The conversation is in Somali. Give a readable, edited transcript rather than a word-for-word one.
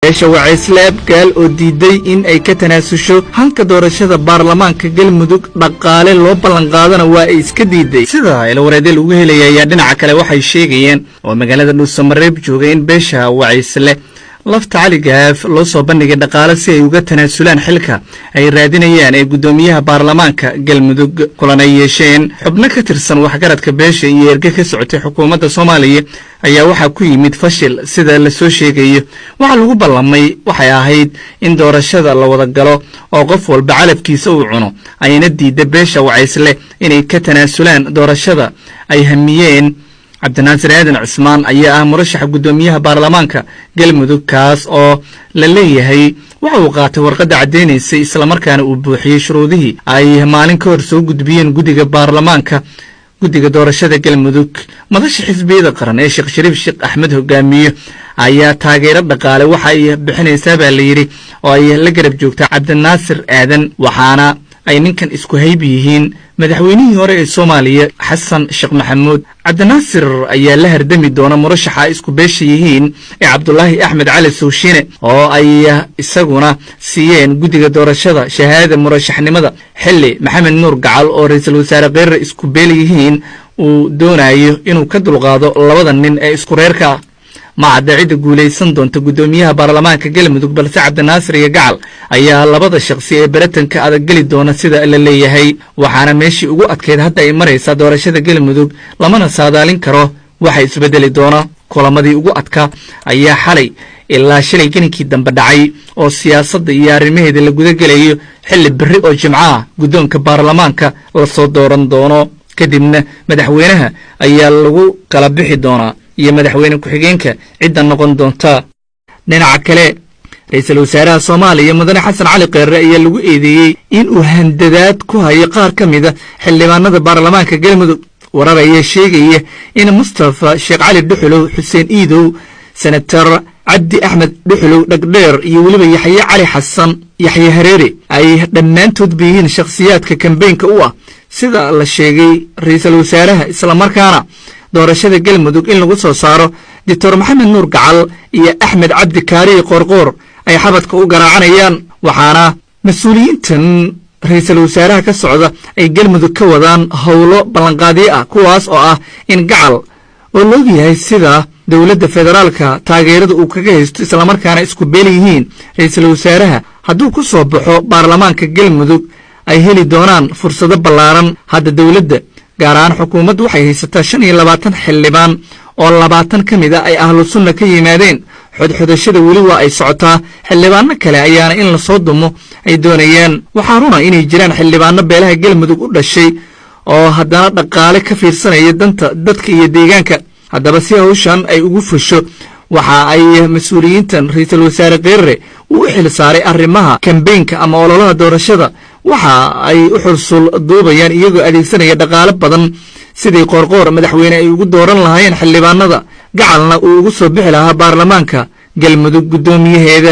Beesha Wacaysle Abgaal oo diiday in ay ka tanaasusho hanka doorashada baarlamaanka Galmudug, dhaqaale loo ballanqaadana waa ay iska diiday, sida ilawareedya lagu helaya. Ayaa dhinaca kale waxay sheegayeen oo magaalada Dhuusamareeb joogay in beesha Wacaysle lafta Cali Gaaf loo soo bandhigay dhaqaale si ay uga tanaasulaan xilka ay raadinayaan ee guddoomiyaha baarlamaanka Galmudug. Kulan ay yeesheen xubno ka tirsan waxgaradka beesha iyo erge ka socotay xukuumadda Soomaaliya ayaa waxaa ku yimid fashil, sida lasoo sheegayo. Waxaa lagu ballamay waxay ahayd in doorashada la wada galo oo qof walba calafkiisa uu cuno, ayna diidda beesha Wacaysle inay ka tanaasulaan doorashada ay hamiyeen. Cabdinaasir Aadan Cismaan ayaa ah murashaxa guddoomiyaha baarlamaanka Galmudug, kaas oo la leeyahay waxa uu qaatay warqadda caddeynaysay islamarkaana uu buuxiyey shuruudihii ay maalin ka hor soo gudbiyeen guddiga baarlamaanka, guddiga doorashada Galmudug. Madasha xisbiyada qaran ee Sheekh Shariif Sheekh Axmed hogaamiyo ayaa taageero dhaqaale waxa ay bixinaysaa baa la yidhi oo ay la garab joogtaa Cabdinaasir Aadan, waxaana ay ninkan isku hayb yihiin madaxweynihii hore ee Soomaaliya, Xasan Sheekh Maxamuud. Cabdinaasir ayaa la hardami doona murashaxa ay isku beesha yihiin ee Cabdulaahi Axmed Cali Sowshine, oo ay isaguna siiyeen guddiga doorashada shahaadada murashaxnimada, xilli Maxamed Nuur Gacal oo ra-iisul wasaare Kheyre isku beel yihiin uu doonayo inuu ka dulqaado labada nin ee isku reerka ah. Ma cadda cidda guulaysan doonta guddoomiyaha baarlamaanka Galmudug, balse Cabdinaasir iyo Gacal ayaa labada shaqsi ee baratanka adag geli doona, sida la leeyahay. Waxaana meeshii ugu adkayd hadda ay maraysaa doorashada Galmudug, lamana saadaalin karo waxa isbedeli doona. Kulamadii ugu adkaa ayaa xalay ilaa shalay geninkii dambe dhacay oo siyaasadda iyo arrimaheeda la guda gelayo, xilli berri oo Jimco ah guddoonka baarlamaanka lasoo dooran doono. Kadibna madaxweynaha ayaa lagu kala bixi doonaa iyo madaxweyne ku-xigeenka cidda noqon doonta. Dhinaca kale, ra-iisul wasaaraha Soomaaliya Mudane Xasan Cali Kheyre ayaa lagu eedeeyey in uu handadaad ku hayo qaar ka mida xildhibaanada baarlamaanka Galmudug. Warar ayaa sheegaya in Mustafa Sheekh Cali Dhuxulow, Xuseen Iidow, Senator Cabdi Axmed Dhuxulow Dhagdheer iyo weliba Yaxye Cali Xasan, Yaxye Hareere, ay dhammaantoodba yihiin shakhsiyaadka kambeynka u ah, sida la sheegay, ra-iisul wasaaraha, islamarkaana doorashada Galmudug in lagu soo saaro Doctor Maxamed Nuur Gacal iyo Axmed Cabdi Kaariyi Qoorqoor ay xabadka u garaacanayaan. Waxaana mas-uuliyiintan ra-iisul wasaaraha ka socda ay Galmudug ka wadaan howlo ballanqaadyo ah, kuwaas oo ah in Gacal oo la ogyahay sida dowladda federaalka taageerada uu kaga haysto, islamarkaana isku beel yihiin ra-iisul wasaaraha, hadduu ku soo baxo baarlamaanka Galmudug ay heli doonaan fursado ballaaran. Hadda dowladda, gaar ahaan xukuumaddu, waxay haysataa 25 xildhibaan oo 20 ka mid a ay Ahlu Sunna ka yimaadeen. Xodxodashada weli waa ay socotaa, xildhibaano kale ayaana in lasoo dumo ay doonayaan. Waxaa runa inay jiraan xildhibaano beelaha Galmudug u dhashay oo haddana dhaqaale ka fiirsanaya danta dadka iyo deegaanka. Haddaba si hawshan ay ugu fusho, waxa ay mas-uuliyiintan ra-iisul wasaare Kheyre uu u xil saaray arrimaha kambeynka ama ololaha doorashada waxa ay u xursul duubayaan, iyagoo adeegsanaya dhaqaale badan, sidii Qoorqoor madaxweyne ay ugu dooran lahaayeen xildhibaanada, Gacalna uu ugu soo bixi lahaa baarlamaanka Galmudug guddoomiyaheeda.